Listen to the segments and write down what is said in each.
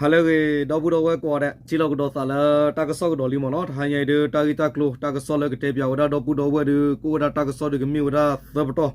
ဟါလၢအဂ့ၤ ဒီပုၢ်ဒီဝဲၢ်ကိးဂၤဒဲး, ထံၣ်လိာ်ကဒီးသးလၢတၢ်ကစီၣ်ကဒီးလံမ့ၢ်နီၤ. တဟါညါအံၤဒုး တၢ်ဂ့ၢ်တၢ်ကျိၤ တၢ်ကစီၣ်လၢကတဲပၠးဝဲဒၣ်ဒီပုၢ်ဒီဝဲၢ်ဒုး ကအိၣ်ဝဲဒၣ်တၢ်ကစီၣ်ဒုးကမ့ၢ်ဝဲဒၣ်သၢပတီၢ်,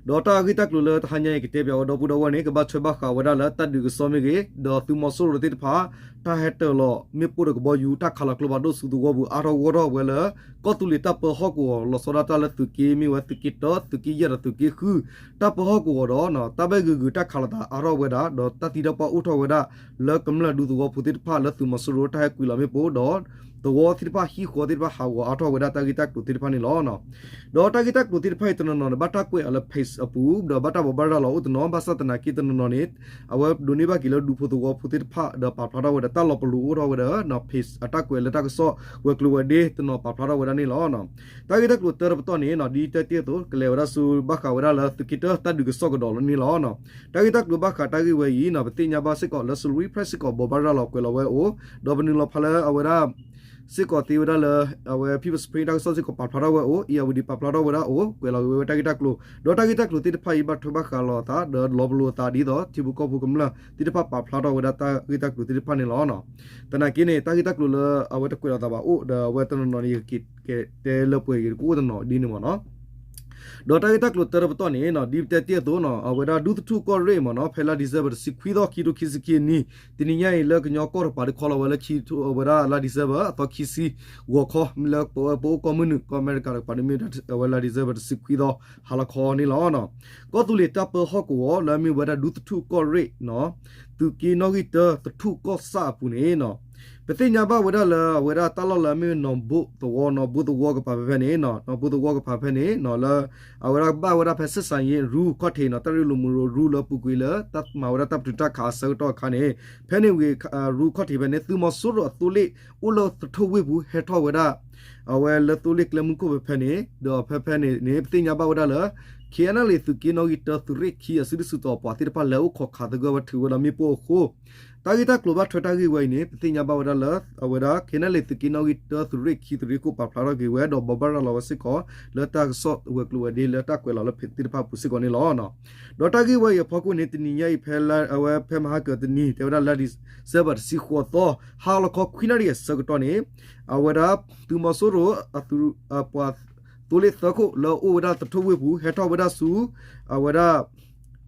ဒီးတၢ်ဂ့ၢ်တၢ်ကျိၤလၢတဟါညါအံၤကတဲပၠးဝဲဒီပုၢ်ဒီဝဲၢ်န့ၣ် ကဘၣ်ထွဲဘၣ်ဃးဝဲဒၣ်လၢတၢ်ဒုးကစီၣ်မ့ၢ်ဂ့ၤ, ဒီးသုးမီၤစိရိၤသ့ၣ်တဖၣ် တၢ်ဟဲတၢၤလီၤမ့ၣ်ပိၢ်ဒီးကဘီယူၤ တၢ်ခးလီၤကျိဖးဒိၣ်ဆူသဝီပူၤအါထီၣ်ဂီၢ်ထီၣ်ဝဲလၢ ကီၢ်သူလ့ၤတၢ်ပၢဟီၣ်ကဝီၤ လီၤဆီဒၣ်တၢ်လၢသုးက့မ့ၢ်ဝဲသုးက့တၢ သုးက့ယဲၢ်ဒီးသုးက့ဃု တၢ်ပၢဟီၣ်ကဝီၤဒီး တၢ်ဘၣ်ဂုာ်ဂုာ်တၢ်ခးလိာ်သးအါထီၣ်ဝဲဒၣ် ဒီးတၢ်သံတၢ်ပှၢ်အိၣ်ထီၣ်ဝဲဒၣ် လၢကမျၢၢ်ဒူသဝီဖိသ့ၣ်တဖၣ်လၢသုးမီၤစိရိၤတၢ်ဟဲကွံာ်လီၤမ့ၣ်ပိၢ်ဒီး သဝီသ့ၣ်တဖၣ်ဟံၣ်ဃီသ့ၣ်တဖၣ်ဟးဂီၤအါထီၣ်ဝဲဒၣ်တၢ်ဂ့ၢ်တၢ်ကျိၤသ့ၣ်တဖၣ်န့ၣ်လီၤ. ဒီးတၢ်ဂ့ၢ်တၢ်ကျိၤသ့ၣ်တဖၣ်အံၤတနီၤနီၤန့ၣ် ဘၣ်တၢ်ကွဲးအီၤလၢ page အပူၤ ဒီးဘၣ်တၢ်ဘိးဘၣ်ရၤလီၤအိၣ်တနီၤ ဘၣ်ဆၣ်သနာ်က့တနီၤနီၤန့ၣ် အဝဲဒိးန့ၢ်ဘၣ်က့ၤလၢဒူဖိသဝီဖိသ့ၣ်တဖၣ် ဒီးပာ်ဖျါထီၣ်ဝဲဒီးတၢ်လီၤပလိာ်အိၣ်ထီၣ်ဝဲဒီး page အတၢ်ကွဲးလၢတၢ်ကစီၣ်ဝဲၤကျိၤဝဲၤဒ့ တနီၤပာ်ဖျါထီၣ်ဝဲဒၣ်န့ၣ်လီၤ. တၢ်ဂ့ၢ်တၢ်ကျိၤတၢတပတီၢ်န့ၣ် ဒ်တဲတ့ၢ်အသိး ကလဲၤဝဲဒၣ်ဆူဘၣ်ဃးဝဲဒၣ်လၢသုးက့တၢတၢ်ဒုးကစီၣ်ကဒီးလီၤန့ၣ်လီၤ. တၢ်ဂ့ၢ်တၢ်ကျိၤဘၣ်ဃးတၢ်ဂ့ၢ်ဝဲအံၤ ပသ့ၣ်ညါဘၣ်စ့ၢ်ကီးလၢ Salween Press စ့ၢ်ကီးဘိးဘၣ်ရၤလီၤကွဲးလီၤဝဲအိၣ် ဒီးပနုာ်လီၤဖးလၢအဝဲဒၣ် စ့ၢ်ကီးသ့ဝဲဒၣ်လၢ အဝဲ People's Spring တၢ်ကစီၣ်စ့ၢ်ကီးပာ်ဖျါထီၣ်ဝဲအိၣ် Irrawaddy ပာ်ဖျါထီၣ်ဝဲဒၣ်အိၣ် ကွဲးလီၤက့ၤဝဲတၢ်ဂ့ၢ်တၢ်ကျိၤ ဒီးတၢ်ဂ့ၢ်တၢ်ကျိၤသ့ၣ်တဖၣ်အံၤ ဘၣ်ထွဲဘၣ်ဃးလိာ်သး ဒီးလီၤပလိာ်သးဒ်သိး ထံဖိကီၢ်ဖိကမျၢၢ်သ့ၣ်တဖၣ်ပာ်ဖျါထီၣ်ဝဲဒၣ်တၢ်ဂ့ၢ်တၢ်ကျိၤသ့ၣ်တဖၣ်န့ၣ်လီၤ. သနာ်က့န့ၣ် တၢ်ဂ့ၢ်တၢ်ကျိၤလၢအဝဲတကွဲးလိာ်သးဘၣ်အိၣ် ဒီးအဝဲတနီၤနီၤန့ၣ် ယကက့ၤတဲလၢပှဲၤဂ့ၤ ကအိၣ်တနီၤဒ်န့ၣ်မ့ၢ်နီၤ. ဒီးတၢ်ဂ့ၢ်တၢ်ကျိၤတၢတပတီၢ်န့ၣ် ဒ်ပတဲတ့ၢ်အသိး အဝဲဒၣ်ဒူသထူၣ်ကီၢ်ရ့ၣ်မ့ၢ်နီၤ ဖဲလါ December တဆံခွံသီ ခံကထိခံဆံခံအနံၤ တနံၤညါအံၤလၢကညီကီၢ်တကပၤဒုးခီလီၤဝဲလၢခံ အဝဲဒၣ်လါ December အသီခံဆံ ဂီၤခီ လၢပအိၣ်ကီၢ်မုၢ်နုာ် ကီၢ်အမဲရကၤတကပၤဒုးမ့ၢ်ဝဲလါ December တဆံခွံသီ ဟါလီၤခီန့ၣ်လီၤ. ကီၢ်သူလ့ၤတၢ်ပၢဟီၣ်ကဝီၤလၢအမ့ၢ်ဝဲဒၣ်ဒူသထူၣ်ကီၢ်ရ့ၣ် သုးက့နီၣ်ဂံၢ်တၢ သထူၣ်ကီၢ်ဆၣ်အပူၤန့ၣ် ပသ့ၣ်ညါဘၣ်ဝဲဒၣ်လၢအဝဲဒၣ်တၢ်လီၢ်လၢအမ့ၢ်နီၢ်ဘိသဝီ နီၢ်ဘိသဝီကပၤဖဲဖဲန့ၣ် နီၢ်ဘိသဝီကပၤဖဲန့ၣ် လၢ အဝဲဒၣ်ဘၣ်ဝဲဒၣ်ဖဲ ဆက်ဆံရေးရုံး ခီၣ်ထံးနီၤ တၢ်ရ့လိာ်မုာ်ရိၤရုံးလၢပူၤကွံာ်လၢ တၢ်မၤဝဲဒၣ်တၢ်ပတုာ်တၢ်ခးအဆၢကတီၢ်အခါန့ၣ် ဖဲန့ၣ်ဝံၤ ရုံးခီၣ်ထံးဖဲန့ၣ် သုးမီၤစိရိၤအသိလ့ၣ်အိၣ်လၢသထူၣ်ဝ့ၢ်ပူၤဟဲထီၣ်ဝဲဒၣ် အဝဲလၢသိလ့ၣ်ကျဲမုၢ်ခိၣ်ဖဲဖဲန့ၣ် ဒီးဖဲဖဲန့ၣ်န့ၣ် ပသ့ၣ်ညါဘၣ်ဝဲဒၣ်လၢ ခ့ၣ်အဲၣ်အဲၣ်လ့ၣ် သုးက့နီၣ်ဂံၢ်တၢ သုးရ့ၣ်ခံ အစုဒုၣ်စုတီၤအပှၤသ့ၣ်တဖၣ်လဲၤအိၣ်ခိးခးသဂၢၢ်ဝဲထုးဝဲဒီးမ့ၣ်ပိၢ်အဃိ တၢ်ဂ့ၢ်တၢ်ကျိၤဘၣ်ထွဲတၢ်ဂ့ၢ်ဝဲအံၤန့ၣ် ပသ့ၣ်ညါဘၣ်ဝဲဒၣ်လၢ အဝဲဒၣ် ခ့ၣ်အဲၣ်အဲၣ်လ့ၣ် သုးက့နီၣ်ဂံၢ်တၢ သုးရ့ၣ်ခံ သုးရ့ၣ်ခိၣ်ပာ်ဖျါထီၣ်က့ၤဝဲ ဒီးဘိးဘၣ်ရၤလီၤဝဲစ့ၢ်ကီး လၢတၢ်ကစီၣ်ဝဲၤကျိၤဝဲၤဒ့လၢတၢ်ကွဲးလီၤလၢ page သ့ၣ်တဖၣ်အပူၤစ့ၢ်ကီးန့ၣ်လီၤ. ဒီးတၢ်ဂ့ၢ်ဝဲအံၤအဖီခိၣ်န့ၣ် တနံၤညါအံၤ ဖဲလါ အဝဲဖဲမဟါကတနံၤ တဲဝဲဒၣ်လါ December တဆံဃိးသီ ဟါလီၤခီခွံနၣ်ရံၣ်အဆၢကတီၢ်န့ၣ် အဝဲဒၣ် သုးမီၤစိရိၤ အသုး အပှၤသိလ့ၣ်သၢခိၣ်လၢအအိၣ်ဝဲဒၣ်သထူၣ်ဝ့ၢ်ပူၤ ဟဲထီၣ်ဝဲဒၣ်ဆူ အဝဲဒၣ်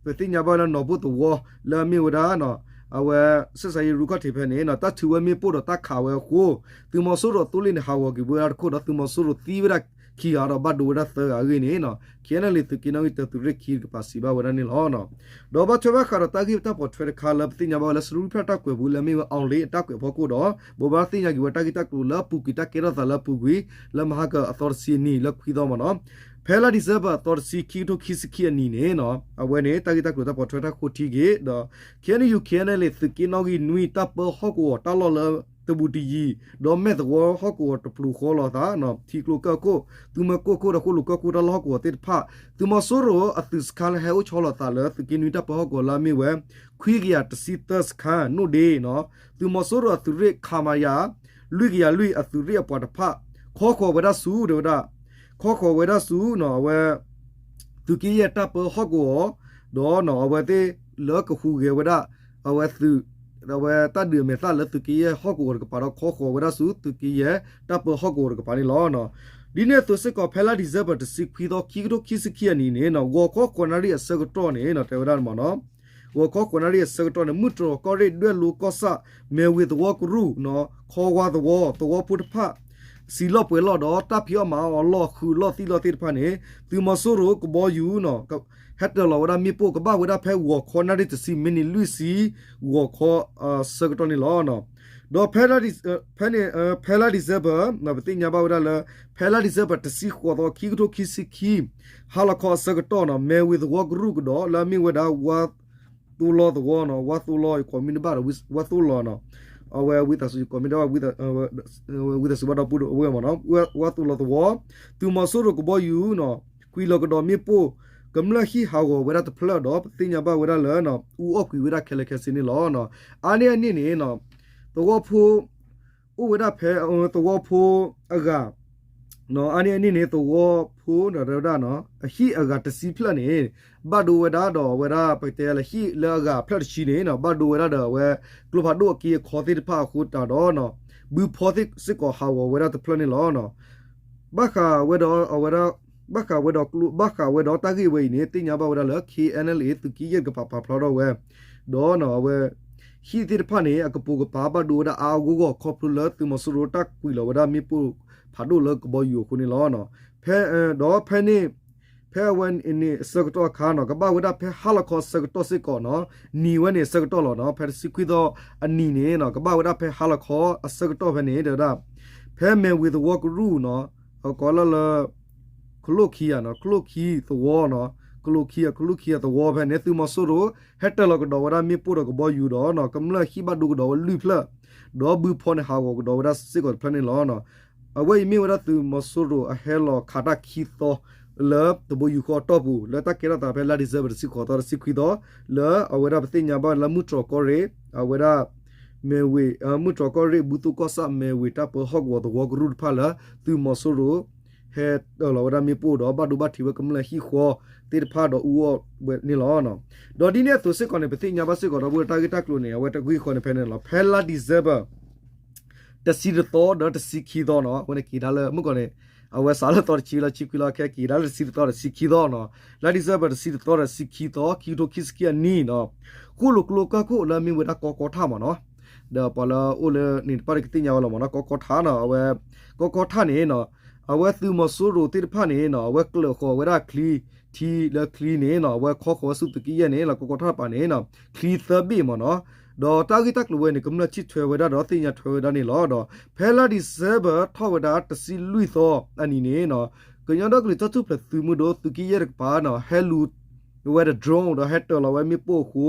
ပသ့ၣ်ညါဘၣ်လၢနီၢ်ဘိသဝီ လၢအမ့ၢ်ဝဲဒၣ် အဝဲ ဆက်ဆံရေးရုံးခီၣ်ထံးဖဲန့ၣ် တၢ်ထုးဝဲမ့ၣ်ပိၢ်ဒီးတၢ်ခးဝဲအဃိ သုးမီၤစိရိၤအသိလ့ၣ်န့ၣ် ဟးဂီၤက့ၤဝဲဒၣ်တခိၣ် ဒီးသုးမီၤစိရိၤသံဝဲဒၣ်ခံဂၤဒီးဘၣ်ဒိဝဲဒၣ်သၢဂၤအဂ့ၢ်န့ၣ် ခ့ၣ်အဲၣ်အဲၣ်လ့ၣ် သုးက့နီၣ်ဂံၢ်တၢ သုးရ့ၣ်ခံတကပၤစံးဘၣ်ဝဲဒၣ်န့ၣ်လီၤ. ဒီးဘၣ်ထွဲဘၣ်ဃးဒီးတၢ်ဂ့ၢ်တၢ်ပိာ်ထွဲတခါလၢပသ့ၣ်ညါဘၣ်ဝဲလၢ Salween Press တၢ်ကွဲးပူၤလၢအမ့ၢ်ဝဲ online အတၢ်ကွဲးဖီခိၣ်ဒီး ဘိးဘၣ်သ့ၣ်ညါက့ၤဝဲတၢ်ဂ့ၢ်တၢ်ကျိၤလၢအပူၤကွံာ် တၢ်ကဲထီၣ်သးလၢအပူၤကွံာ် လၢမဟါကအသီတဆံအနံၤလၢခွံသီမ့ၢ်နီၤ ဖဲလါ December အသီတဆံ ခံကထိခံဆံခံအနံၤန့ၣ် အဝဲန့ၣ် တၢ်ဂ့ၢ်တၢ်ကျိၤတၢ်ပိာ်ထွဲတၢ်ဃိထံက့ၤ ဒီး ခ့ၣ်အဲၣ်ယူၣ် ခ့ၣ်အဲၣ်အဲၣ်လ့ၣ် သုးက့နီၣ်ဂံၢ်နွံ တၢ်ပၢဟီၣ်ကဝီၤတၢ်လီၢ်လၢတဘူးတယံၤ ဒီးမဲၢ်သဝီဟီၣ်ကဝီၤတပျူၤဃီလိာ်သး ထံကျိကၢၢ်ခိၣ် သုးမၢကိၢ်ခိၣ်ဒီးဃိၣ်လိာ်ကၢၢ်ခိၣ်တၢ်လီၢ်ဟီၣ်ကဝီၤသ့ၣ်တဖၣ် သုးမီၤစိရိၤအသုးစခါလၢဟဲအိၣ်ဆီလီၤသးလၢသုးက့နွံတၢ်ပၢဟီၣ်ကဝီၤလၢအမ့ၢ်ဝဲ ခွံကယၤတဆံသၢစခါ နိၣ်ဒ့နီၤ သုးမီၤစိရိၤအသုးရ့ၣ် ခမရ လွံၢ်ကယၤလွံၢ် အသုးရ့ၣ်အပှၤတဖၣ် ခီဃီၤဝဲဒၣ်ဆူ တဲဝဲဒၣ် ခီဃီၤဝဲဒၣ်ဆူနီၤ အဝဲ သုးက့ယဲၢ်တၢ်ပၢဟီၣ်ကဝီၤ ဒီးနီၤ အဝဲသ့ၣ်လၢကဟူးဂဲၤဝဲဒၣ် အဝဲသုး အဝဲတၢ်ဒုးအမဲာ်သၣ်လၢသုးက့ယဲၢ်ဟီၣ်ကဝီၤတကပၤဒီး ခီဃီၤဝဲဒၣ်ဆူသုးက့ယဲၢ်တၢ်ပၢဟီၣ်ကဝီၤတကပၤန့ၣ်လီၤ. ဒ်န့ၣ်အသိးစ့ၢ်ကီး ဖဲလါ December တဆံခွံသီ ခံကထိခံဆံခံအနံၤန့ၣ်နီၤ ဂီၤခီဃိးနၣ်ရံၣ်အဆၢကတီၢ်န့ၣ်နီၤ တဲဝဲဒၣ်မ့ၢ်နီၤ ဂီၤခီဃိးနၣ်ရံၣ်အဆၢကတီၢ်န့ၣ် မုၢ်တြီၤကီၢ်ရ့ၣ် ဒွဲၣ်လိကီၢ်ဆၣ် မဲၢ်ဝ့ၤသဝီကရူၢ်နီၤ ခီဝါသဝီ သဝီဖိတဖၣ် စံးလီၢ်ပှဲၤလီၢ်ဒီး တၢ်ဖံးအီၣ်မၤအီၣ်အီၤလီၢ်ဃုာ်လီၢ်သံၣ်လီၢ်သ့ၣ်တဖၣ်န့ၣ် သုးမီၤစိရိၤကဘီယူၤနီၤ ဟဲတၢၤလီၤဝဲဒၣ်မ့ၣ်ပိၢ် ကဘၣ်ဝဲဒၣ်ဖဲဂီၤခီနၣ်ရံၣ်တဆံ မံးနံးလွံၢ်ဆံ ဂီၤခီအဆၢကတီၢ်န့ၣ်လီၤ. ဒီးဖဲ ဖဲန့ၣ် ဖဲလါ December ပသ့ၣ်ညါဘၣ်ဝဲဒၣ်လၢ ဖဲလါ December တဆံဃိးသီ ခံကထိခံဆံခံ ဟါလီၤခီအဆၢကတီၢ်နီၤ မဲၢ်ဝ့ၤသဝီကရူၢ်ကဒီး လၢအမ့ၢ်ဝဲဒၣ် ဝါသိလီသဝီနီၤ ဝါသိလီ ယကိးမံၤတဘၣ်ဒီး ဝါသိလီနီၤ အဝဲဝံသးစူၤ ယကိးမံၤတဘၣ် ဝံသးစူၤဘၣ်ဒီပုၢ်ဒီဝဲၢ်မ့ၢ်နီၤ ဝါသိလီသဝီ သုးမီၤစိရိၤကဘီယူၤနီၤ ကွံာ်လီၤကဒီးမ့ၣ်ပိၢ် ကမျၢၢ်ဟံၣ်ဟးဂီၤဝဲဒၣ်တဖျၢၣ်ဒီး ပသ့ၣ်ညါဘၣ်ဝဲဒၣ်လၢ အူအီၣ်ကွံာ်ဝဲဒၣ်ခဲလၢာ်ခဲဆ့န့ၣ်လီၤ. အါန့ၢ်အန့ၣ်န့ၣ် သဝီဖိ အိၣ်ဝဲဒၣ်ဖဲ သဝီဖိအဂၤ အါန့ၢ်အန့ၣ်န့ၣ် သဝီဖိဒီးတဲဝဲဒၣ်နီၤ အဟံၣ်အဂၤတဆံဖျၢၣ်န့ၣ် ဘၣ်ဒိဝဲဒၣ်ဒီးအဝဲဒၣ် ပကတဲလၢဟံၣ်လၢအဂၤဖျၢၣ်တဆံန့ၣ်နီၤ ဘၣ်ဒိဝဲဒၣ်ဒီးအဝဲ ကျိဖးဒိၣ်အက့အခီသ့ၣ်တဖၣ်အဃိတးဒီးနီၤ ဘုဖီသ့ၣ်စ့ၢ်ကီးဟးဂီၤဝဲဒၣ်တဖျၢၣ်န့ၣ်လီၤ. ဘၣ်ဃးဝဲဒီးအဝဲဒၣ် ဘၣ်ဃးဝဲဒီးကျိ ဘၣ်ဃးဝဲဒီးတၢ်ဂ့ၢ်ဝဲအံၤန့ၣ် သ့ၣ်ညါဘၣ်ဝဲဒၣ်လၢ K N L A သုးက့ယဲၢ်တကပၤပာ်ဖျါထီၣ်ဝဲ ဒီးအဝဲ ဟံၣ်သ့ၣ်တဖၣ်န့ၣ် အကပိာ်ကပၤဘၣ်ဒိဝဲဒၣ်အါအါဂီၢ်ဂီၢ် ခီဖျိလၢသုးမီၤစိရိၤတၢ်ကွံာ်လီၤဝဲဒၣ်မ့ၣ်ပိၢ်ဖးဒိၣ်လၢကဘီယူၤအဃိန့ၣ်လီၤ. ဖဲ ဒီးဖဲန့ၣ် ဖဲအဝဲန့ၣ်အဆၢကတီၢ်အခါနီၤ ကဘၣ်ဝဲဒၣ်ဖဲဟါလီၤခီအဆၢကတီၢ်စ့ၢ်ကီးနီၤ နံၤဝဲန့ၣ်အဆၢကတီၢ်လီၤနီၤ ဖဲတဆံခွံသီအနံၤန့ၣ်နီၤ ကဘၣ်ဝဲဒၣ်ဖဲဟါလီၤခီအဆၢကတီၢ်ဖဲန့ၣ် တဲဝဲဒၣ် ဖဲမဲၢ်ဝ့ၤသဝီကရူၢ်နီၤ အကိးလၢလၢ ခလိၣ်ခံဧါနီၤ ခလိၣ်ခံသဝီနီၤ ခလိၣ်ခံ ခလိၣ်ခံအသဝီဖဲန့ၣ် သုးမီၤစိရိၤ ဟဲတၢၢ်လီၤကဒီးဝဲဒၣ်မ့ၣ်ပိၢ်ဒီးကဘီယူၤဒီးနီၤ ကမျၢၢ်ဟံၣ်ဘၣ်ဒိကဒီးဝဲလွံၢ်ဖျၢၣ် ဒီးဘုဖီန့ၣ်ဟးဂီၤကဒီးဝဲဒၣ်စ့ၢ်ကီးတဖျၢၣ်န့ၣ်လီၤ. အဝဲအံၤမ့ၢ်ဝဲဒၣ်သုးမီၤစိရိၤအဟဲလီၤခးတၢ်ခံသီ လၢတဘိယူၤဃီအတီၢ်ပူၤ လၢတၢ်ကဲထီၣ်သးဖဲလါ December တဆံဃိးသီ တဆံခွံသီ လၢအဝဲဒၣ်ပသ့ၣ်ညါဘၣ်လၢမုၢ်တြီၤကီၢ်ရ့ၣ် အဝဲဒၣ် မဲၢ်ဝ့ၤ မုၢ်တြီၤကီၢ်ရ့ၣ် ဘူၣ်သိကီၢ်ဆၣ် မဲၢ်ဝ့ၤတၢ်ပၢဟီၣ်ကဝီၤသဝီကရူၢ်တဖၣ်လၢ သုးမီၤစိရိၤ ဟဲတၢၢ်လီၤဝဲဒၣ်မ့ၣ်ပိၢ်ဒီး ဘၣ်ဒိဘၣ်ထံးဝဲကမျၢၢ်ဟံၣ်ဃီသ့ၣ်တဖၣ်ဒီးအူအီၣ်ဝဲန့ၣ်လီၤ. ဒီးဒ်န့ၣ်အသိးစ့ၢ်ကီးန့ၣ် ပသ့ၣ်ညါဘၣ်စ့ၢ်ကီးဒီး ပဝဲတၢ်ဂ့ၢ်တၢ်ကျိၤန့ၣ် အဝဲတဂ့ၢ်ဃီန့ၣ်ဖဲန့ၣ်လီၤ. ဖဲလါ December တဆံတသီဒီးတဆံခံသီနီၤ အဝဲန့ၣ်က့ၤဒၣ်လၢမုၢ်ကီၢ်န့ၣ် အဝဲစးလၢသီတဆံလၢဆံခွံလီၤ ခဲက့ၤဒၣ်လၢတဆံတသီဒီးတဆံခံသီနီၤ လါ December တဆံတသီဒီးတဆံခံသီ ခံကထိခံဆံခံအနံၣ်နီၤ ဃိၣ်လိာ်ကျိကၢၢ်ခိၣ်လၢအမ့ၢ်ဝဲဒၣ်ကီကီထၣ်မ့ၢ်နီၤ ဒီးပှၤလၢအိၣ်လၢန့ၣ်တဖၣ်ကသ့ၣ်ညါဝဲလီၤမ့ၢ်နီၤ ကီကီထၣ်နီၤ အဝဲ ကီကီထၣ်န့ၣ်နီၤ အဝဲသုးမီၤစိရိၤသ့ၣ်တဖၣ်န့ၣ်နီၤ အဝဲကျၢၤဃီၤဝဲဒၣ်ချံ ထံလၢချံန့ၣ်နီၤ အဝဲခီဃီၤဝဲဆူသုးက့ယဲၢ်န့ၣ်လီၤ ကီကီထၣ်တပၤန့ၣ်နီၤ ချံသၢဘ့ၣ်မ့ၢ်နီၤ ဒီးတၢ်ဂ့ၢ်တၢ်ကျိၤဝဲန့ၣ် ကမျၢၢ်ထံၣ်ထွဲဝဲဒၣ်ဒီးသ့ၣ်ညါထွဲဝဲဒၣ်န့ၣ်လီၤ. ဒီးဖဲလါ December ထီၣ်ဝဲဒၣ်တဆံလွံၢ်သီအနံၤန့ၣ်နီၤ ကညီဒီကလုာ်တၢ်ထူၣ်ဖျဲးသုးမုၢ်ဒိၣ်သုးက့ယဲၢ်တကပၤနီၤ ဟဲလူၤဝဲဒီး drone ဒီးဟဲတၢၢ်လီၤဝဲမ့ၣ်ပိၢ်အဃိ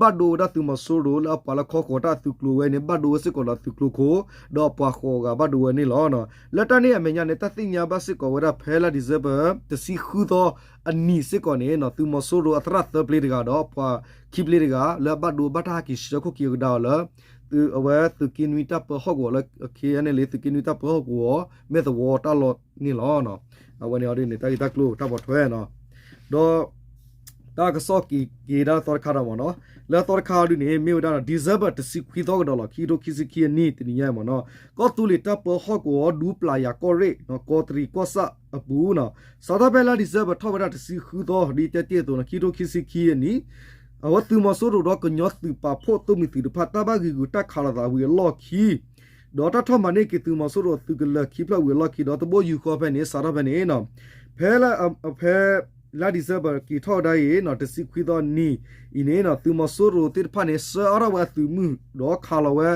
ဘၣ်ဒိဝဲဒၣ်သုးမီၤစိရိၤလၢအပှၤလၢခီဃီၤတၢ်အသုးကျိၤဝဲန့ၣ် ဘၣ်ဒိဝဲစ့ၢ်ကီးဒီးသုးကျိၤခိၣ် ဒီးအပှၤဃိးဂၤဘၣ်ဒိဝဲန့ၣ်လီၤ. လၢတၢ်န့ၣ်အမဲာ်ညါန့ၣ် တၢ်သ့ၣ်ညါဘၣ်စ့ၢ်ကီးဝဲဒၣ်ဖဲလါ December တဆံဃုသီအနံၤစ့ၢ်ကီးန့ၣ်နီၤ သုးမီၤစိရိၤအသရၣ်သၢပျ့တဂၤဒီးပှၤခံပျ့တဂၤ လၢအဘၣ်ဒိဘၣ်တၢ်ဟဲက့ၤဆှၢခိၣ်က့ၤကဒါအီၤလၢ အဝဲသုးက့နွံတၢ်ပၢဟီၣ်ကဝီၤလၢ ခ့ၣ်အဲၣ်နဲၣ်လ့ သုးက့နွံတၢ်ပၢဟီၣ်ကဝီၤ မဲၢ်သဝီတၢ်လီၢ်န့ၣ်လီၤ. အဝဲန့ၣ်အီၤဒ်န့ၣ် တၢ်ဂ့ၢ်တၢ်ကျိၤတၢ်ပိာ်ထွဲနီၤ ဒီး တၢ်ကစီၣ်က့ၤက့ၤဒၣ်လၢသီတခါဒီးမ့ၢ်နီၤ လၢသီတခါအီၤဒ်န့ၣ် မ့ၢ်ဝဲဒၣ် December တဆံခွံသီကဒီးလီၤ ခံကထိခံဆံခံအနံၣ်တနံၤညါမ့ၢ်နီၤ ကီၢ်သူလ့ၤတၢ်ပၢဟီၣ်ကဝီၤဒူပျၢ်ယၤကီၢ်ရ့ၣ် ကီးတရံးကီၢ်ဆၣ်အပူၤနီၤ စးထီၣ်ဖဲလါ December ထီၣ်ဝဲဒၣ်တဆံဃုသီ ဒ်တဲတ့ၢ်အသိးနီၤ ခံကထိခံဆံခံအနံၣ် အဝဲသုးမီၤစိရိၤဒီးကညီသုးပာ်ဖှိၣ်သိၣ်မှံၤသုးတဖၣ် တၢ်ဘၣ်ဂံာ်ဂူာ်တၢ်ခးလိာ်သးဝံၤအလီၢ်ခံ ဒီးတၢ်ထီၣ်မၤန့ၢ်က့ၤသုးမီၤစိရိၤအသုးကလၢၤခံဖျၢၣ်ဝံၤအလီၢ်ခံ ဒီးတဘိယူၢ်ဃီဖဲန့ၣ် စးထီၣ်ဖဲန့ၣ်နီၤ ဖဲလါ ဖဲလါ December က့ၤထီၣ်ဝဲဒၣ်အံၤနီၤ တဆံခွံသီနံၤအံၤန့ၣ်နီၤ သုးမီၤစိရိၤသ့ၣ်တဖၣ်န့ၣ် ဆှၢအါထီၣ်ဝဲအသုးမုၢ် ဒီးခးလီၤဝဲ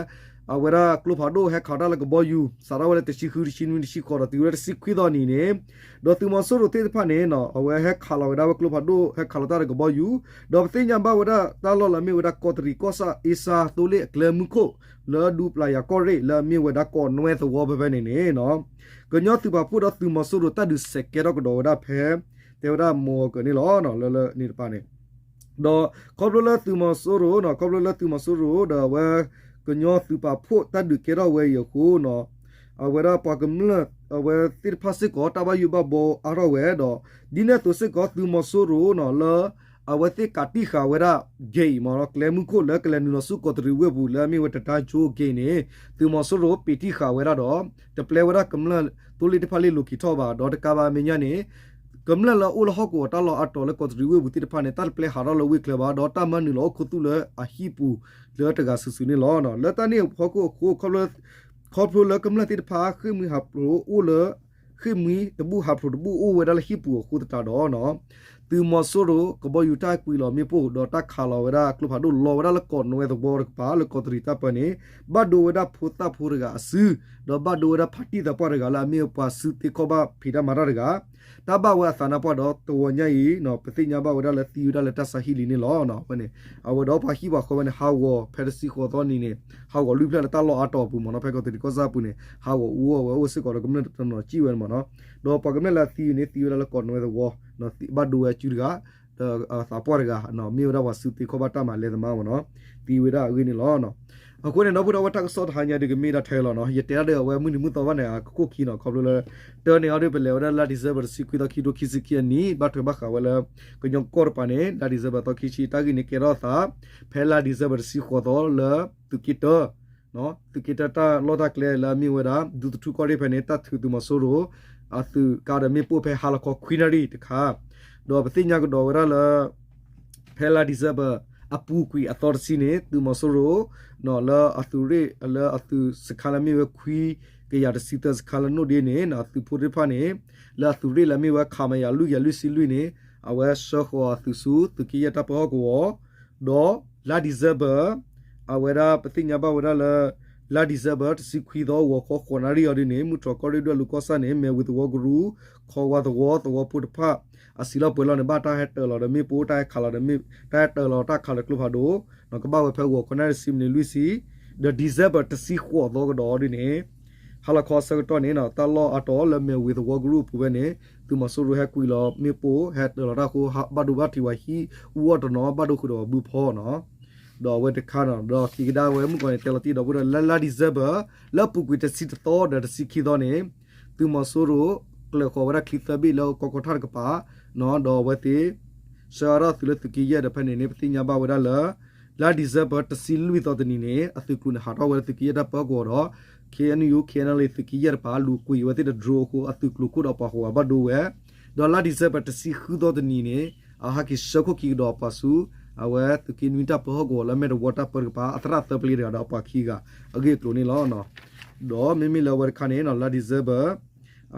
အဝဲဒၣ်ကျိဖးဒိၣ်ဟဲခးတၢ်လၢကဘီယူၤ စးထီၣ်ဝဲလၢတဆံဃု တဆံနွံ တဆံဃိးဒီးတုၤဝဲလၢတဆံခွံသီနံၤန့ၣ် ဒီးသုးမီၤစိရိၤသ့ၣ်တဖၣ်န့ၣ်နီၤ အဝဲဟဲခးလီၤဝဲဒၣ်ဝဲကျိဖးဒိၣ်ဟဲခးလီၤတၢ်လၢကဘီယူၤ ဒီးပသ့ၣ်ညါဘၣ်ဝဲဒၣ်တၢ်လီၢ်လၢအမ့ၢ်ဝဲဒၣ်ကီးတရံးကီၢ်ဆၣ်အ့စါသိလ့ၣ်အကျဲမုၢ်ခိၣ် လၢဒူပျၢ်ယၤကီၢ်ရ့ၣ် လၢအမ့ၢ်ဝဲဒၣ်ကီးနွဲသဝီဖဲဖဲန့ၣ်န့ၣ်နီၤ ကညီသုးပာ်ဖှိၣ်ဒီးသုးမီၤစိရိၤတၢ်ဒုးစဲးကဲထီၣ်ကဒီးဝဲဒၣ်ဖဲ တဲဝဲဒၣ်မီၢ်ကၢၤန့ၣ်လီၤ လၢလၢန့ၣ်တပၤန့ၣ် ဒီးခီဖျိလၢသုးမီၤစိရိၤနီၤ ခီဖျိလၢသုးမီၤစိရိၤဒီးအဝဲ ကညီသုးပာ်ဖှိၣ်တၢ်ဒုးကဲထီၣ်ဝဲအံၤအဃိနီၤ အဝဲဒၣ်ပှၤကမျၢၢ်အဝဲသ့ၣ်တဖၣ်စ့ၢ်ကီး တၢ်ဘၣ်ယိၣ်ဘၣ်ဘီအါထီၣ်ဝဲဒီး ဒ်န့ၣ်အသိးစ့ၢ်ကီးသုးမီၤစိရိၤနီၤ လၢ အဝဲသ့ၣ်ကးတံၢ်ဃာ်ဝဲဒၣ် gate မ့ၢ်နီၤ ကျဲမုၢ်ခိၣ်လၢကလဲၤနုာ်လီၤဆူကီးတရံးဝ့ၢ်ပူၤ လၢအမ့ၢ်ဝဲတဒါကၠိ gate န့ၣ် သုးမီၤစိရိၤပံးတံၢ်ဃာ်ဝဲဒၣ်ဒီး တပျဲဝဲဒၣ်ကမျၢၢ်သိလ့ၣ်တဖၣ်လ့ၣ်လိၤက့ၤထီၣ်ဘၣ် ဒီးတကးဘၣ်အမဲာ်ညါန့ၣ် ကမျၢၢ်လၢအအိၣ်လၢဟီၣ်ကဝီၤတၢ်လီၢ်အါတီၤလၢကီးတရံးဝ့ၢ်ပူၤသ့ၣ်တဖၣ်န့ၣ် တၢ်တပျဲဟးထီၣ်လၢဝ့ၢ်ချၢဘၣ် ဒီးတၢ်မၤနုာ်လီၤအိၣ်ခူသူၣ်လၢအဟံၣ်ပူၤလၢတဂၤစုာ်စုာ်န့ၣ်လီၤ. လၢတၢ်န့ၣ်ဖီခိၣ်အဃိ ခီဖျိလၢကမျၢၢ်သ့ၣ်တဖၣ် ဃ့ၢ်မှံဟးဖျိးအိၣ်လၢ ဃ့ၢ်မှံတဘူၣ်ဟးဖျိးတဘူၣ်အိၣ်ဝဲဒၣ်လၢဟံၣ်ပူၤအဃိသတးဒီးနီၤ သုးမီၤစိရိၤကဘီယူၤတၢ်ကွံာ်လီၤမ့ၣ်ပိၢ် ဒီးတၢ်ခးလီၤဝဲဒၣ်ကျိဖးဒိၣ်လီၤဝဲဒၣ်လၢကီးနွဲသဝီတကပၤ လၢကီးတရံးတၢ်ပၢန့ၣ် ဘၣ်ဒိဝဲဒၣ်ဖိသၣ်ဖိတဂၤအစု ဒီးဘၣ်ဒိဝဲဒၣ်ဖါတံၢ်သးပှၢ်တဂၤလၢအမ့ၢ်ပှၤစုသ့ခီၣ်ဘၣ်ဖံးတၢ်မၤတၢ်တဂၤ တၢ်ဘၣ်ဝဲအသးနါပှၢ်ဒီးတဝီညါအံၤ ပသ့ၣ်ညါဘၣ်ဝဲဒၣ်လၢသံဝဲဒၣ်လၢတၢ်ဆါဟံၣ်လံန့ၣ်လီၤ. အဝဲန့ၣ် အဝဲဒီးပှၤဟံၣ်ပှၤဃီဝဲန့ၣ် ဟးဂီၤဖဲတဆံဃိးသီနံၤန့ၣ် ဟးဂီၤလွံၢ်ဖျၢၣ်လၢတၢ်လီၢ်အါတီၤအပူၤမ့ၢ်နီၤ ဖဲကီးတရံးကီၢ်ဆၣ်အပူၤန့ၣ် ဟးဂီၤအူအီၣ်ဝဲအိၣ်စ့ၢ်ကီးဒီးကမျၢၢ်တနီၤစံၣ်ဝဲန့ၣ်မ့ၢ်နီၤ ဒီးပှၤကမျၢၢ်လၢအသံန့ၣ် သံဝဲဒၣ်လၢကီးနွဲသဝီ ဘၣ်ဒိဝဲအစုတဂၤ ဒီးသးပှၢ်တဂၤ မ့ၢ်ဝဲဒၣ်ပှၤစုသ့ခီၣ်ဘၣ်တၢ်မၤလဲၤသမားမ့ၢ်နီၤ သံဝဲဒၣ်အဂ့ၢ်န့ၣ်လီၤ. အဃိန့ၣ် ဒီပုၢ်ဒီဝဲၢ် တၢ်ကစီၣ်တဟါညါဒုးကမ့ၢ်ဒၣ်ထဲလီၤနီၤ, ယတဲဒၣ်ဒီးအဝဲမုၢ်နံၤမုၢ်သီဘၣ်န့ၣ် အကခိၣ်ခံနီၤ, ခီဖျိလၢ တၢ်န့ၣ်အီၤဒုး ပလဲၤဝဲဒၣ်လါ December တဆံခွံသီ ခံကထိခံဆံခံအနံၣ် ဘၣ်ထွဲဘၣ်ဃးဝဲလၢ ကညီကီၢ်တပၤန့ၣ် လါ December သီခံဆံ တၢ်ဂ့ၢ်န့ၣ်ကဲထီၣ်သး ဖဲလါ December တဆံဃိးသီလၢ သုးက့တၢ သုးက့တၢ်တၢ်လီၢ်တၢ်ကျဲလၢအမ့ၢ်ဝဲဒၣ် ဒူသထူၣ်ကီၢ်ရ့ၣ်ဖဲန့ၣ် တၢ်ထုးသုးမီၤစိရိၤ အသုးကါဒီးမ့ၣ်ပိၢ်ဖဲဟါလီၤခီခွံနၣ်ရံၣ်တခါ, ဒီးပသ့ၣ်ညါကဒီးဝဲဒၣ်လၢ ဖဲလါ December အပူၤကွံာ်အသီတဆံန့ၣ် သုးမီၤစိရိၤ လၢအသုးရ့ၣ် လၢအသုးစခါလၢမ့ၢ်ဝဲခွံကယၤတဆံသၢစခါလၢနိၣ်ဒ့န့ၣ် အသုးဖိသ့ၣ်တဖၣ်န့ၣ် လၢအသုးရ့ၣ်လၢမ့ၢ်ဝဲ ခမရ လွံၢ်ကယၤလွံၢ်ဆံလွံၢ်န့ၣ် အဝဲဆှၢဃီၤအသုးဆူသုးက့ယဲၢ်တၢ်ပၢဟီၣ်ကဝီၤ ဒီးလါ December အဝဲဒၣ်ပသ့ၣ်ညါဘၣ်ဝဲဒၣ်လၢ လါ December တဆံခွံသီ ဂီၤခီဃိးနၣ်ရံၣ်အီၤဒ်န့ၣ် မုၢ်တြီၢ်ကီၢ်ရ့ၣ်ဒွဲၣ်လိၤကီၢ်ဆၣ်န့ၣ် မဲၢ်ဝ့ၤသဝီကရူၢ် ခီဝါသဝီ သဝီဖိတဖၣ် အစံးလီၢ်ပှဲၤလီၢ်န့ၣ် ဘၣ်တၢ်ဟဲတၢၤလီၤဒီးမ့ၣ်ပိၢ် တၢ်ဟဲခးလီၤဒီး တၢ်ဟဲတၢၤလီၤတၢ်ခးလီၤကျိဖးဒိၣ် ကဘၣ်ဝဲဖဲဂီၤခီနၣ်ရံၣ်တဆံမံးနံးလွံၢ်ဆံ ဒီး December တဆံဃိးသီကဒီးအီၤဒ်န့ၣ် ဟါလီၤခီဆၢကတီၢ်န့ၣ် တၢ်လီၢ်အါတီၤလၢမဲၢ်ဝ့ၤသဝီကရူၢ်အပူၤဖဲန့ၣ် သုးမီၤစိရိၤဟဲကွံာ်လီၤမ့ၣ်ပိၢ် ဟဲတၢၤလီၤတၢ်အဃိ ဘၣ်ဒိဘၣ်ထံးဝဲဟံၣ် အူအီၣ်တနီၤ ဘၣ်ဒိဃုာ်ဒီးဝဲဘုဖီနီၤ ဒီးအဝဲတခါနီၤ ဒီးခံကဒါဝဲမုၢ်ကီၢ်န့ၣ် တဲလီၤတံၢ်ဒီပုၢ်ဒီဝဲၢ် လါ December လၢအပူၤကွံာ်တဆံတသီဒီးတဆံခံသီန့ၣ် သုးမီၤစိရိၤ ကျၢၤဃီၤဝဲဒၣ်ချံသၢဘ့ၣ်လၢကီကီထၣ်တကပၤ ဒီးအဝဲသ့ၣ် ဆှၢအါထီၣ်သုးလၢသုးက့ယဲၢ်ဒီးဖဲန့ၣ်န့ၣ် ပသ့ၣ်ညါဘၣ်ဝဲဒၣ်လၢ လါ December တဆံလွံၢ်သီတနံၤန့ၣ် အသုးကျိၤန့ၣ် ဟးထီၣ်ဝဲလၢသုးက့ယဲၢ်တၢ်ပၢဟီၣ်ကဝီၤဒီး KNU KNLA သုးက့ယဲၢ်တပၤ လူၤကွံာ်ဝဲသ့ၣ်ဒီး drone အဃိ အသုးကျိၤခိၣ်ဒီးပှၤဃိးဂၤဘၣ်ဒိဝဲ ဒီးလါ December တဆံဃုသီတနံၤန့ၣ် အဟးက့ၤဆှၢခိၣ်ခံကဒီးပှၤဆူ အဝဲသုးက့နွံတၢ်ပၢဟီၣ်ကဝီၤလၢမဲၢ်တဝီတၢ်ပၢတကပၤ အသရၣ်သၢပျ့တဂၤဒီးအပှၤခံဂၤ အဂ့ၢ်အကျိၤန့ၣ်လီၤ. ဒီးမ့မ့ၢ်လၢအဝဲတခါန့ၣ် လါ December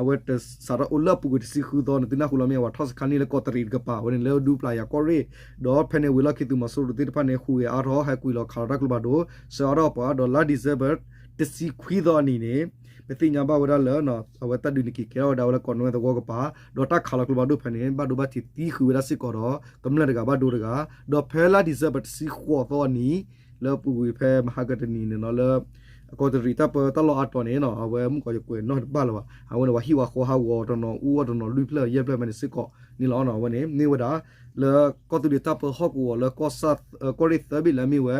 အဝဲစးထီၣ်အိၣ်လၢအပူၤကွံာ်တဆံဃုသီန့ၣ် သုနၢ်ဟူလီၤမ့ၢ်အဝဲထီၣ်စခါန့ၣ်လၢကီးတရံးတကပၤဝဲန့ၣ် လၢဒူပျၢ်ယၤကီၢ်ရ့ၣ် ဒီးဖဲန့ၣ်ဝံၤလီၢ်ခံသုးမီၤစိရိၤသ့ၣ်တဖၣ်န့ၣ် ဟူးဂဲၤအါထီၣ် ဟဲကွံာ်လီၤခးလီၤတၢ်ကျိဖးဒိၣ် ဆှၢအါထီၣ်ပှၤဒီးလါ December တဆံခွံသီအနံၤန့ၣ် ပသ့ၣ်ညါဘၣ်ဝဲဒၣ်လၢ အဝဲတၢ်ဒုးန့ၣ်က့ၤကဲထီၣ်ဝဲဒၣ်ဝဲလၢကီးနွဲသဝီကပၤ ဒီးတၢ်ခးလီၤကျိဖးဒိၣ်ဖဲန့ၣ် ဘၣ်ဒိဘၣ်ထံးသံဃုာ်ဝဲဒၣ်စ့ၢ်ကီးဒီး ကမျၢၢ်တဂၤဘၣ်ဒိတဂၤ ဒီးဖဲလါ December တဆံဃိးသီအနံၤ လၢအပူၤကွံာ်ဖဲမဟါကတနံၤန့ၣ်နီၤ လၢ ကီးတရံးတၢ်ပၢတၢ်လီၢ်အါတီၤန့ၣ်နီၤ အဝဲမုၢ်ကီးယကွဲးနီၣ်တဘၣ်လၢၤဘၣ် အဝဲန့ၣ် ပှၤဟံၣ်ဝါဃီဟးဂီၤတနီၤ အူအီၣ်တနီၤ လွံၢ်ဖျၢၣ်ယဲၢ်ဖျၢၣ်ဖဲန့ၣ်စ့ၢ်ကီးန့ၣ်လီၤ. အဝဲန့ၣ် မ့ၢ်ဝဲဒၣ် လၢကီၢ်သူလ့ၤတၢ်ပၢဟီၣ်ကဝီၤလၢ ကီၢ်ရ့ၣ်သၢဘ့ၣ်လၢအမ့ၢ်ဝဲ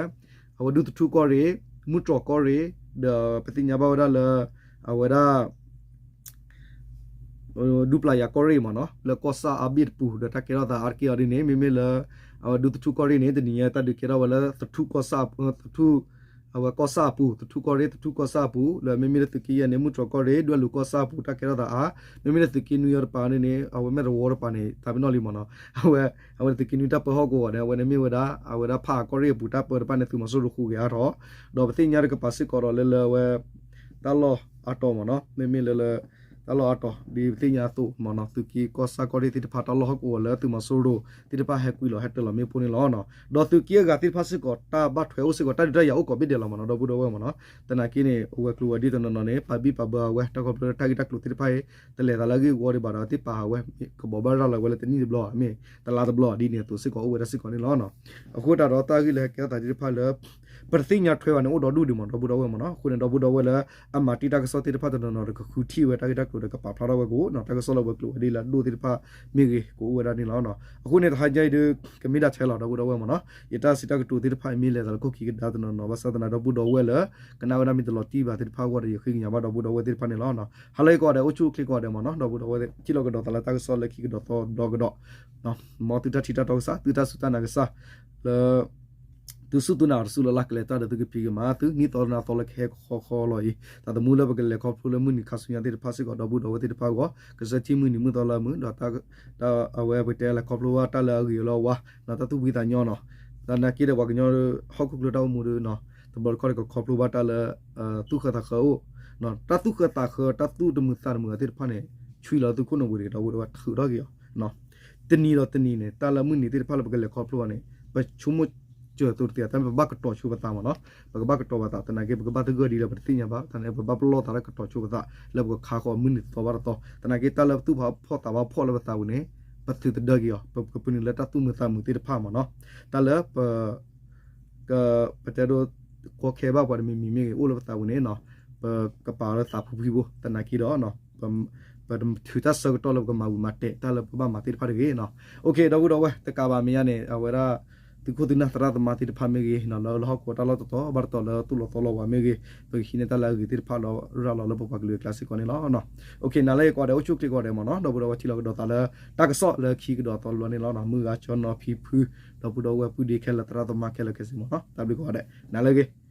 အဝဲဒူသထူၣ်ကီၢ်ရ့ၣ် မုၢ်တြီၢ်ကီၢ်ရ့ၣ် ဒီးပသ့ၣ်ညါဘၣ်ဝဲဒၣ်လၢ အဝဲဒၣ် ဒူပျၢ်ယၤကီၢ်ရ့ၣ်မ့ၢ်နီၤ လၢကီၢ်ဆၣ်အဘ့ၣ်တပူၤ ဒီးတၢ်ကဲထီၣ်သးအါတက့ၢ်အီၤဒ်န့ၣ် မ့မ့ၢ်လၢ အဝဲဒူသထူၣ်ကီၢ်ရ့ၣ်န့ၣ် တနံၤညါတၢ်ဒုးကဲထီၣ်ဝဲလၢသထူၣ်ကီၢ်ဆၣ် သထူၣ် အဝဲကီၢ်ဆၣ်အပူၤ သထူၣ်ကီၢ်ရ့ၣ် သထူၣ်ကီၢ်ဆၣ်အပူၤ လၢမ့မ့ၢ်လၢသုးက့ယဲၢ်န့ၣ် မုၢ်တြီၢ်ကီၢ်ရ့ၣ် ဒွဲၣ်လိၤကီၢ်ဆၣ်အပူၤ တၢ်ကဲထီၣ်သးအါ မ့မ့ၢ်လၢသုးက့နွံအီၤတပၤန့ၣ်န့ၣ် အဝဲမဲၢ်တဝီတပၤန့ၣ် တၢ်မ့ၢ်နီၣ်လံမ့ၢ်နီၤ အဝဲ အဝဲန့ၣ်သုးက့နွံတၢ်ပၢဟီၣ်ကဝီၤန့ၣ် အဝဲန့ၣ်မ့ၢ်ဝဲဒၣ် အဝဲဒၣ်ဖးကီၢ်ရ့ၣ်အပူၤတၢ်ပၢတဖၣ်န့ၣ် သုးမီၤစိရိၤဟူးဂဲၤအါထီၣ် ဒီးပသ့ၣ်ညါတကပၤစ့ၢ်ကီးဒီးလၢလၢအဝဲ တၢ်လီၢ်အါတီၤမ့ၢ်နီၤ မ့မ့ၢ်လၢလၢ တၢ်လီၢ်အါတီၤ ဒ်ပသ့ၣ်ညါအသိးမ့ၢ်နီၤ သုးက့ကီၢ်ဆၣ်ကီၢ်ရ့ၣ်သ့ၣ်တဖၣ် တၢ်လီၢ်ဟီၣ်ကဝီၤလၢသုးမီၤစိရိၤသ့ၣ်တဖၣ်ဟဲကွံာ်လီၤဟဲတၢၤလီၤမ့ၣ်ပိၢ်န့ၣ်လီၤ. ဒီးသုးက့အဂၤသ့ၣ်တဖၣ်စ့ၢ်ကီး တၢ်ဘၣ်ထွဲအိၣ်စ့ၢ်ကီး တၢ်ဒုးတၢ်ယၤအိၣ်ကိးဘ့ၣ်ဒဲးလီၤမ့ၢ်နီၤ ဒီပုၢ်ဒီဝဲၢ်မ့ၢ်နီၤ သနာ်က့န့ၣ် အဝဲၤကျိၤဝဲၤဒ့တနီၤနီၤန့ၣ် ပာ်ဘံၣ်ပာ်ဘၢအဝဲ တၢ်ခီဖျိလၢတၢ်ဂ့ၢ်တၢ်ကျိၤသ့ၣ်တဖၣ်အံၤ တလဲၤသးလၢအဂ့ၢ်အဝီဒံးဘၣ်ဒီး သ့ၣ်ပာ်ဝဲ ကဘီးဘၣ်ရၤလီၤဝဲလၢတနံၣ်တဘျီ မ့ၢ်တလါတဘျီဒ်န့ၣ်အသိးစ့ၢ်ကီးအိၣ်ဝဲဒၣ်စ့ၢ်ကီးန့ၣ်လီၤ. အဃိသတးဒီးတၢ်ဂ့ၢ်လၢဟဲကဲထီၣ်သးသ့ၣ်တဖၣ်လၢ ပတသ့ၣ်ညါထွဲဘၣ်န့ၣ် အိၣ်ဒီဒူၣ်ဒံးမ့ၢ်ဒီပုၢ်ဒီဝဲၢ်မ့ၢ်နီၤ အဃိန့ၣ် ဒီပုၢ်ဒီဝဲၢ်လၢ အမၤတံၢ်တၢ်ကစီၣ်သ့ၣ်တဖၣ်တနီၤနီၤဒီး ကဃုထံၣ်ဝဲတၢ်ဂ့ၢ်တၢ်ကျိၤဒီး ကပာ်ဖျါထီၣ်ဝဲကအိၣ်နီၤ တၢ်ကစီၣ်လၢဝဲၤကျိၤဝဲၤဒ့လၢအဒိၣ်သ့ၣ်တဖၣ်မ့ၢ်ဂ့ၤ ကအိၣ်ဝဲဒၣ်န့ၣ်လီၤ. အဃိန့ၣ်တဟါညါအံၤဒုး ကမ့ၢ်ဒၣ်ထဲလီၤ ဒီပုၢ်ဒီဝဲၢ်မ့ၢ်နီၤ ယတၢ်စံးတၢ်ကတိၤသ့ၣ်တဖၣ်အံၤ မ့ၢ်လဲၤသးလၢခိၣ်ခံကဒါတနီၤနီၤ ဘၣ်ဆၣ်သနာ်ဒီပုၢ်ဒီဝဲၢ်လၢ ကနၣ်ဝဲဒၣ်မ့ၢ်တလီၤတံၢ်ဘၣ်သ့ၣ်တဖၣ်အဂီၢ်ဒီး ယဃ့ကညးဘၣ်ဒီပုၢ်ဒီဝဲၢ်သ့ၣ်တဖၣ်န့ၣ်လီၤ. ဟါလၢအဂ့ၤကိးဂၤဒဲး အိၣ်ဆူၣ်အိၣ်ချ့ကိးဂၤဒဲးမ့ၢ်နီၤ ဒီပုၢ်ဒီဝဲၢ် ထံၣ်လိာ်ကဒီးသးလၢတၢ်ကစီၣ်လၢခံကဒီးသီဒီကဒီး မ်သုတၢ်ထံၣ်တၢ်တီကစၢ် သုတၢ်စူၢ်တၢ်နာ်ကစၢ် လၢ သုစူၢ်သုနာ်တစူၢ်လၢ်လၢ်ကလဲၤတၢ်ဒီးသုကဖံးကမၤ သုနံၣ်သီနၤသီလၢကဟဲခီဃီလီၤအံၤ သးသမူလၢပကလဲၤခီဖျိလၢမုၢ်နံၤခါဆူညါသ့ၣ်တဖၣ်စ့ၢ်ကီး ဒီပုၢ်ဒီဝဲၢ်သ့ၣ်တဖၣ်အဂီၢ် ကစၢ်ထံၣ်မုၢ်နံၤမုၢ်သီလၢအမုာ်ဒီး အဝဲပတဲလဲၤခီဖျိဘၣ်တၢ်လၢအဂ့ၤအလီၢ်ဝါ တၢ်သူၣ်ဖှံသးညီနီၤ သနာ်က့ဒီးပှၤကညီဟီၣ်ခိၣ်ချၢတၢ်အိၣ်မူဒီး တဘျီတခီၣ်ဒီးကခီဖျိဘၣ်တၢ်လၢ သူၣ်ဃၢသးဃၢအိၣ် တၢ်သူၣ်ဃၢသးဃၢ တၢ်သူၣ်တမုာ်သးတမုာ်သ့ၣ်တဖၣ်န့ၣ် ဆွံလီၤသုခိၣ်နူာ်ပူၤတဂ့ၤ ဒီပုၢ်ဒီဝဲၢ်ထုးထီၣ်က့ၤအီၤ တနံၤဒီးတနံၤန့ၣ် တၢ်လၢမုၢ်နံၤသ့ၣ်တဖၣ်လၢပကလဲၤခီဖျိအီၤန့ၣ် ပဆိကမိၣ်စၢၤသိတသ့ တၢ်မ့ၢ်ပဘၣ်ကတီၤဆိပသးမ့ၢ်နီၤ ပကဘၣ်ကတီၤပသး သနာ်က့ ပကဘၣ်သဂၢၢ်ဒ်လၢပတသ့ၣ်ညါဘၣ် သနာ်က့ ပဘၣ်ပလီၢ်သးလၢကတီၤဆိပသး လၢပကခါဃီၤမုၢ်နံၤသီဘၣ်တသီ သနာ်က့ တၢ်လၢပသူၣ်ဖးဖီၣ်သးဖီၣ်လၢပသးပူၤန့ၣ် ပသုးသဒၢက့ၤအီၤ ပကပနုာ်လၢတၢ်သူၣ်မုာ်သးမုာ်သ့ၣ်တဖၣ်မ့ၢ်နီၤ တၢ်လၢပ က ပတဲဒိ ကီခဲဘၣ်ပှၤတမံၤမံၤမ့ၢ်ဂ့ၤ အိၣ်လၢပသးပူၤန့ၣ်နီၤ ပကပာ်လၢသးဖှံဖှံဖိ သနာ်က့ဒီး ပတထုးတၢ်ဆၢကတီၢ်လၢပကမၤဝံၤမၤတဲာ် တၢ်လၢပဘၣ်မၤသ့ၣ်တဖၣ်တဂ့ၤနီၤ. အိၣ်ခ့ ဒီပုၢ်ဒီဝဲၢ် တကးဘၣ်မဲာ်ညါန့ၣ် အဝဲဒၣ် သုးခိၣ်သုးနၢ်သရၣ်သမါသ့ၣ်တဖၣ်မ့ၢ်ဂ့ၤ လၢလၢဟီၣ်ကဝီၤတၢ်လီၢ်တတီၤဘၣ်တတီၤလၢသူၣ်လီၤသီလီၤဝဲမ့ၢ်ဂ့ၤ ပကဟံးန့ၢ်တၢ်လၢအဂ့ၤသ့ၣ်တဖၣ်ဒီးရၤလီၤလၢပပှၤကလုာ်အကျါစ့ၢ်ကီးန့ၣ်လီၤ. နၤလၢအဂ့ၤကိးဂၤဒဲးမ့ၢ်နီၤ ဒီပုၢ်ဒီဝဲၢ်ထံၣ်လိာ်ကဒီးသးလၢ တၢ်ကစီၣ်လၢခံကဒီးအသီတဘျီန့ၣ်လီၤ. မုၢ်ဂၤကၠီနီၤဖံဖု ဒီပုၢ်ဒီဝဲၢ်ပုၢ်ဒ့ခဲလၢာ်သရၣ်သမါခဲလၢာ်ခဲဆ့မ့ၢ်နီၤ တၢ်ဘျုးကိးဂၤဒဲး နၤလၢအဂ့ၤ.